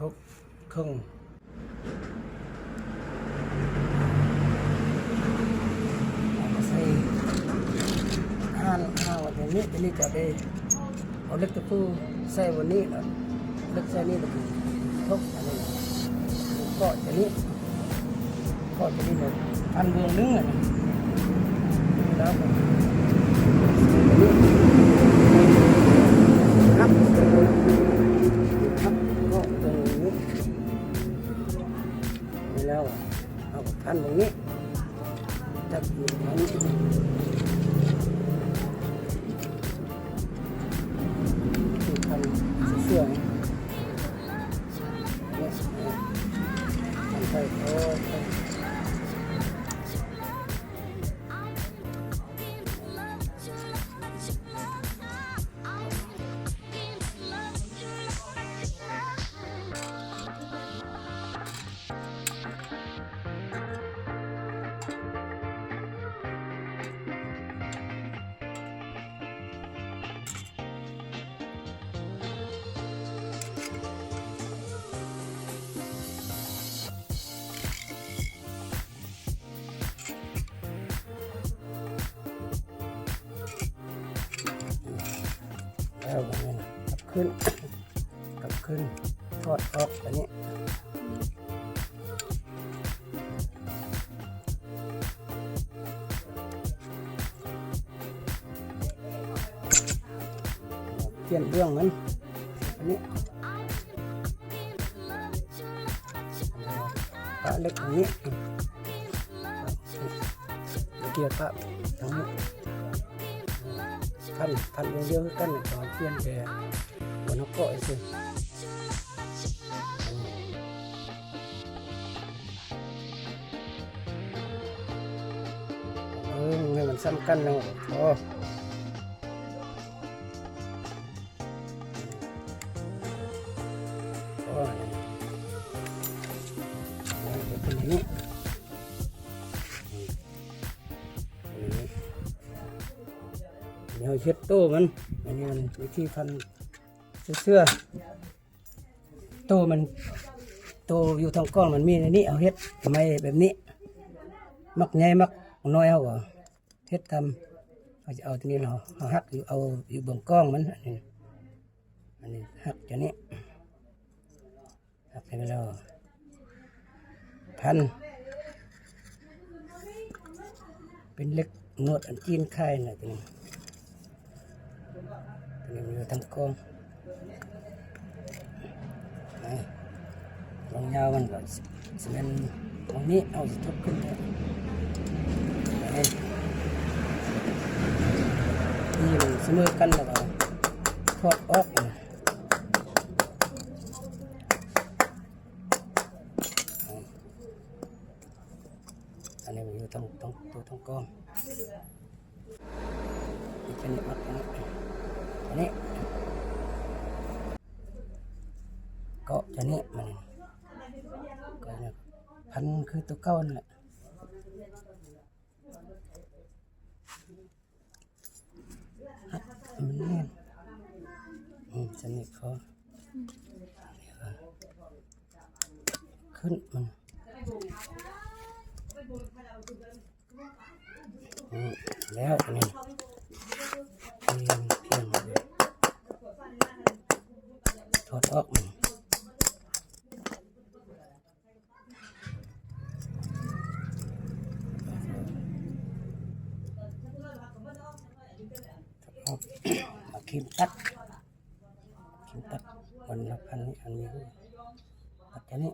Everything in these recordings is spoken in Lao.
ຄົບເຄິ່ງ ເອົາມາໃສ່ ຫານ ຫານໄວ້ແບບນີ້ ແບບນີ້ຈະໄດ້ ເອົາເຫຼັກຕະປູໃສ່ບ່ອນນີ້ ແລ້ວເຫຼັກໃສ່ນີ້ ແລ້ວກໍທົບອັນນີ້ ເກາະຕົວນີ້ ເກາະຕົວນີ້ ແລ້ວພັນເບື້ອງໜຶ່ງ ອັນນີ້ ແລ້ວກໍຮັບ ຮັບເກາະຕົວນີ້ ແລ້ວເອົາພັນເບື້ອງນີ້ ຈັບຢູ່ທາງນີ້ ຄືພັນເສື້ອ ພັນໃສ່ຄໍ. ແລ້ວບັດນີ້ນະ ກັບຄືນ ກັບຄືນ ຖອດອອກອັນນີ້ ປ່ຽນເບື້ອງມັນ ອັນນີ້ ປະເຫຼັກອັນນີ້ ເກຍປະທາງນີ້ ພັນ ພັນດຽວຄືກັນ ແຕ່ວ່າປ່ຽນແຕ່ ບໍ່ນຳເກາະຊື່. ເອີ ໃຫ້ມັນສ່ຳກັນເນາະ ພໍ ພໍ ເປັນອັນນີ້ ເປັນອັນນີ້ ດຽວເຮັດໂຕມັນ ອັນນີ້ມັນວິທີພັນ ເສື້ອ ໂຕມັນ ໂຕຢູ່ທາງກ້ອງມັນມີໃນນີ້ ເຮົາເຮັດໃໝ່ແບບນີ້ ມັກໃຫຍ່ມັກນ້ອຍເຮົາກໍເຮັດຕາມ ເຮົາຈະເອົາຕົວນີ້ເນາະ ເຮົາຫັກຢູ່ ເອົາຢູ່ເບື້ອງກ້ອງມັນ ອັນນີ້ ອັນນີ້ຫັກຕົວນີ້ ຫັກໃຫ້ແລ້ວ ພັນ ເປັນເຫຼັກນວດອັນຈີນຂາຍນະ ຕົວນີ້ ຕົວນີ້ມັນຢູ່ທາງກ້ອງ ອ່າ ລອງຍາວມັນກໍຊິແມ່ນ ຕອນນີ້ເຮົາຊິທົບຂຶ້ນໄດ້ ນີ້ມັນສະເໝີກັນ ແລ້ວກໍຖອດອອກ ອັນນີ້ຢູ່ທາງ ທາງ ໂຕທາງກ້ອງ ອັນນີ້ມັດອັນນີ້ ອັນນີ້ ເກາະຕົວນີ້ ມັນ ເກາະນີ້ ພັນຄືຕົວເກົ່ານັ້ນແຫຼະ ມັນແໜ້ນ ອືມ ສະໜິດພໍ ຂຶ້ນມັນ ອືມ ແລ້ວອັນນີ້ ພຽງ ພຽງ ຖອດອອກ ອືມ. ເອົາຄຣີມຕັດ ຄຣີມຕັດ ອັນ ອັນນີ້ ຕັດແຄ່ນີ້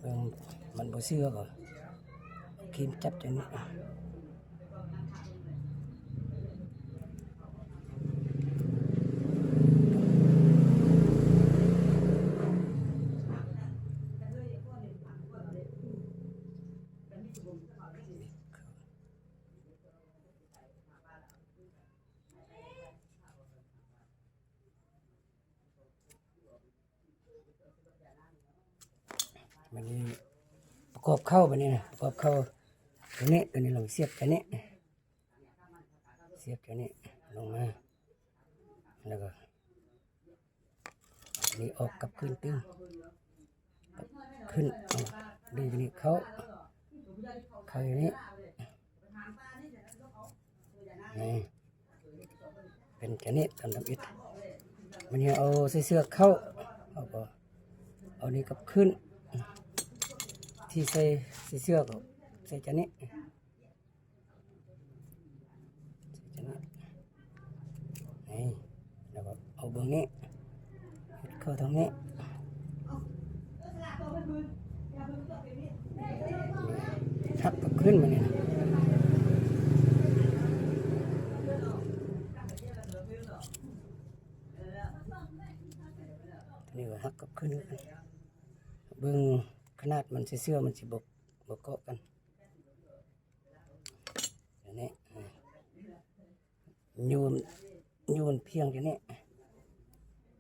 ເບິ່ງມັນບໍ່ເຊື່ອກໍ ຄຣີມຈັບຈັ່ງນີ້ ບັດນີ້ປະກອບເຂົ້າ ບັດນີ້ນະ ປະກອບເຂົ້າ ຕົວນີ້ ຕົວນີ້ລອງສຽບຕົວນີ້ ສຽບຕົວນີ້ລົງມາ ແລ້ວກໍ ນີ້ອອກກັບຄືນຕື່ມ ກັບຄືນ ເອົາ ດຶງຕົວນີ້ເຂົ້າ ເຂົ້າຢູ່ນີ້ ນີ້ ເປັນຈະນີ້ຕາມທຳອິດ. ບາດນີ້ເອົາໃສ່ເຊືອກເຂົ້າ ເຮົາກໍເອົານີ້ກັບຄືນ ທີ່ໃສ່ ໃສ່ເຊືອກເຂົ້າ ໃສ່ຈະນີ້ ນີ້ ແລ້ວກໍເອົາເບິ່ງນີ້ ເຂົ້າທາງນີ້ ຫັກກັບຄືນມານີ້ນະ ນີ້ກໍຫັກກັບຄືນ ເບິ່ງຂະໜາດມັນ ເຊືອກມັນຊິບໍ່ ບໍ່ເກາະກັນ. ອັນນີ້ ໂຍນ ໂຍນພຽງຈາກນີ້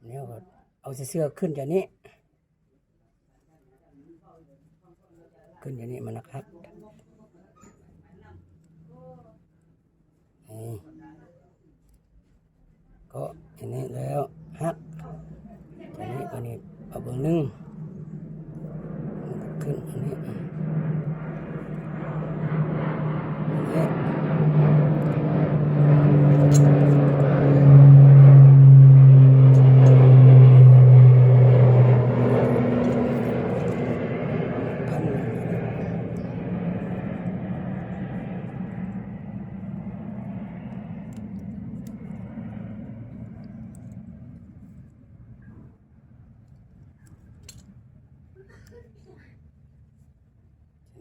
ແລ້ວກໍເອົາເຊືອກຂຶ້ນຈາກນີ້ ຂຶ້ນຈາກນີ້ ມັນຫັກ ນີ້ ເກາະອັນນີ້ແລ້ວຫັກ ອັນນີ້ ອັນນີ້ເອົາເບິ່ງໜຶ່ງ ມັນກໍຂຶ້ນອັນນີ້ ນີ້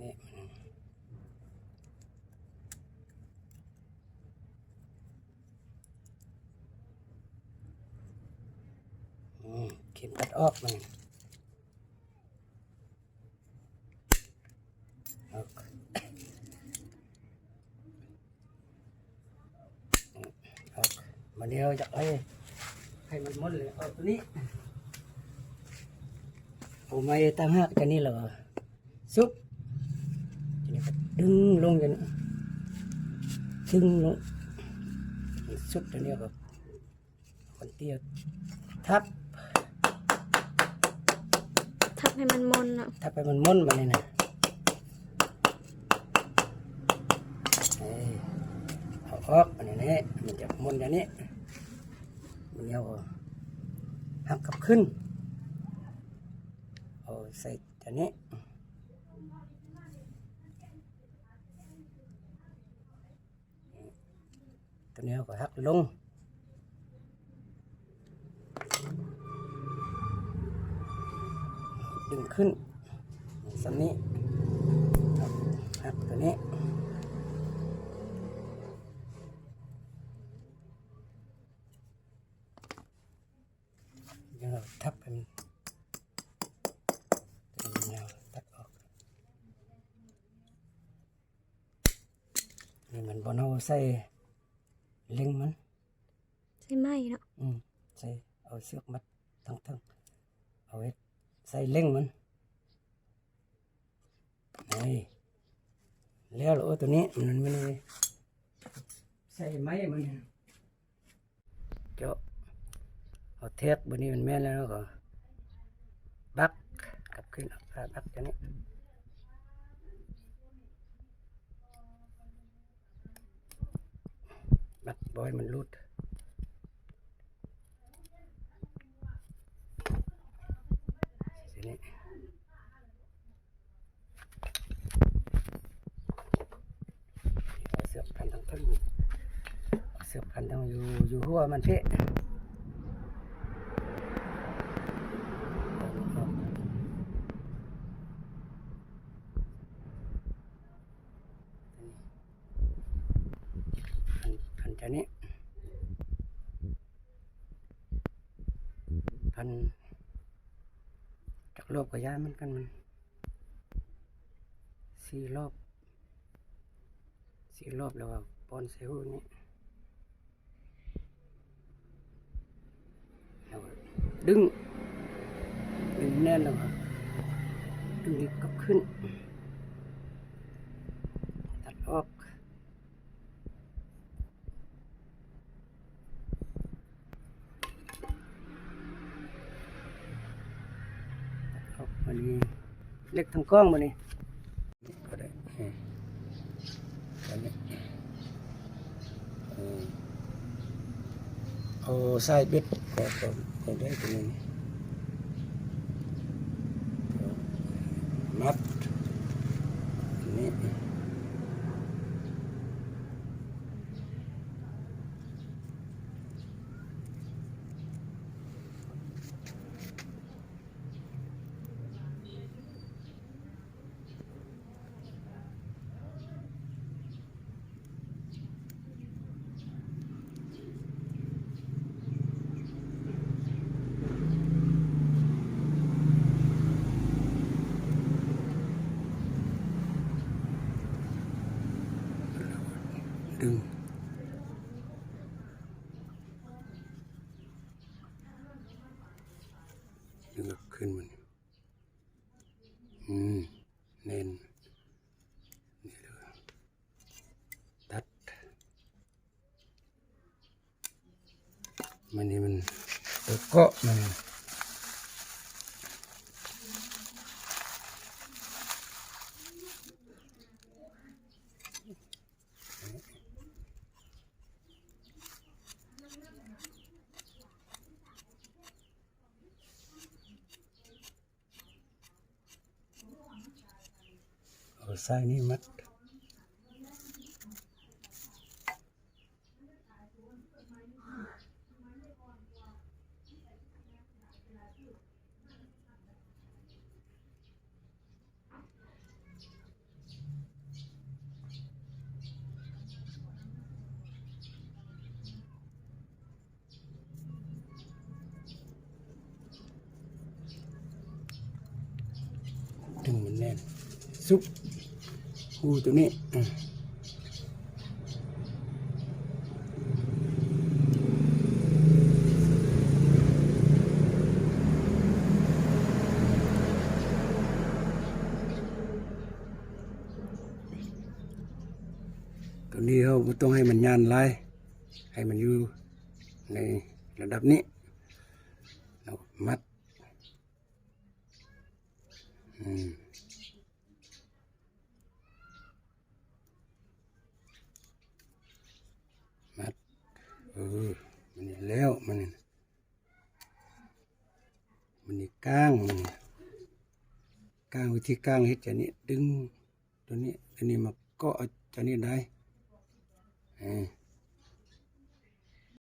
ນີ້ ອືມ ເຂັມຕັດອອກມັນ ອອກ ອອກ ບາດນີ້ເຮົາຢາກໃຫ້ ໃຫ້ມັນມົນເລີຍ ເອົາຕົວນີ້ ເອົາໄມ້ຕ່າງຫາກຈາກນີ້ ແລ້ວກໍຊຸບ ທີນີ້ກໍດຶງລົງຈາກນີ້ ດຶງລົງ ຊຸບຕົວນີ້ກໍ ຄົນຕີ ທັບ ທັບໃຫ້ມັນມົນເນາະ ທັບໃຫ້ມັນມົນບາດນີ້ນະ ເອີ ເອົາອອກ ອັນນີ້ແຫຼະ ມັນຈະມົນຢ່າງນີ້ ມັນເອົາຫັກກັບຄືນ ເອົາໃສ່ອັນນີ້ ຕົວນີ້ເຮົາກໍຫັກລົງ ດຶງຂຶ້ນ ສ່ຳນີ້ ຫັກຕົວນີ້ ແລ້ວທັບໃຫ້ມັນ ຕັດອອກ. ນີ້ມັນບ່ອນເຮົາໃສ່ເຫຼັ້ງມັນ ໃສ່ໄມ້ເນາະ ອືມ ໃສ່ ເອົາເຊືອກມັດທາງເທິງ ເອົາເຮັດໃສ່ເຫຼັ້ງມັນ ນີ້ ແລ້ວລະ ໂອ ໂຕນີ້ມັນ ມັນ ໃສ່ໄມ້ມັນ ເຈາະ ເອົາແທກ ບາດນີ້ມັນແມ່ນແລ້ວ ເຮົາກໍບັກກັບຄືນ ເອົາຜ້າບັກຈັ່ງນີ້ ບັກບໍ່ໃຫ້ມັນຫຼຸດ ຊີ້ນີ້. ເອົາເຊືອກພັນທາງເທິງ ເອົາເຊືອກພັນທາງຢູ່ ຢູ່ຫົວມັນເພະ ພັນ ພັນຈາກນີ້ ພັນຈັກລອບກໍຢ່າມັນກັນ ມັນສີ່ລອບ ສີ່ລອບແລ້ວກໍປ້ອນໃສ່ຮູນີ້ ແລ້ວກໍດຶງ ດຶງແໜ້ນແລ້ວກໍດຶງອີກກັບຂຶ້ນ ຕ ອອກ ອອກ ມັນມີເຫຼັກທາງກ້ອງບາດນີ້ ນີ້ກໍໄດ້ ນີ້ ອັນນີ້ ເອີ ເອົາສາຍເບັດ ກໍ ກໍ ກໍໄດ້ຕົວນີ້ ມັດ ນີ້ ດຶງ ດຶງຂຶ້ນມານີ້ ອືມ ແໜ້ນ ນີ້ເດີ ຕັດ ມັນນີ້ມັນຕົວເກາະມັນນີ້ ເອົາສາຍນີ້ມັດ ດຶງມັນແໜ້ນ ຊຸບ ຮູຕົວນີ້ ອາ ຕົວນີ້ເຮົາບໍ່ຕ້ອງໃຫ້ມັນຍານຫຼາຍ ໃຫ້ມັນຢູ່ໃນລະດັບນີ້ ແລ້ວມັດ ອືມ ມັດ ເອີ ມັນນີ້ແລ້ວ ມັນນີ້ ມັນນີ້ກາງ ມັນນີ້ກາງ ວິທີກາງເຮັດຈັ່ງນີ້ ດຶງຕົວນີ້ ອັນນີ້ມາເກາະເອົາຕົວນີ້ໄດ້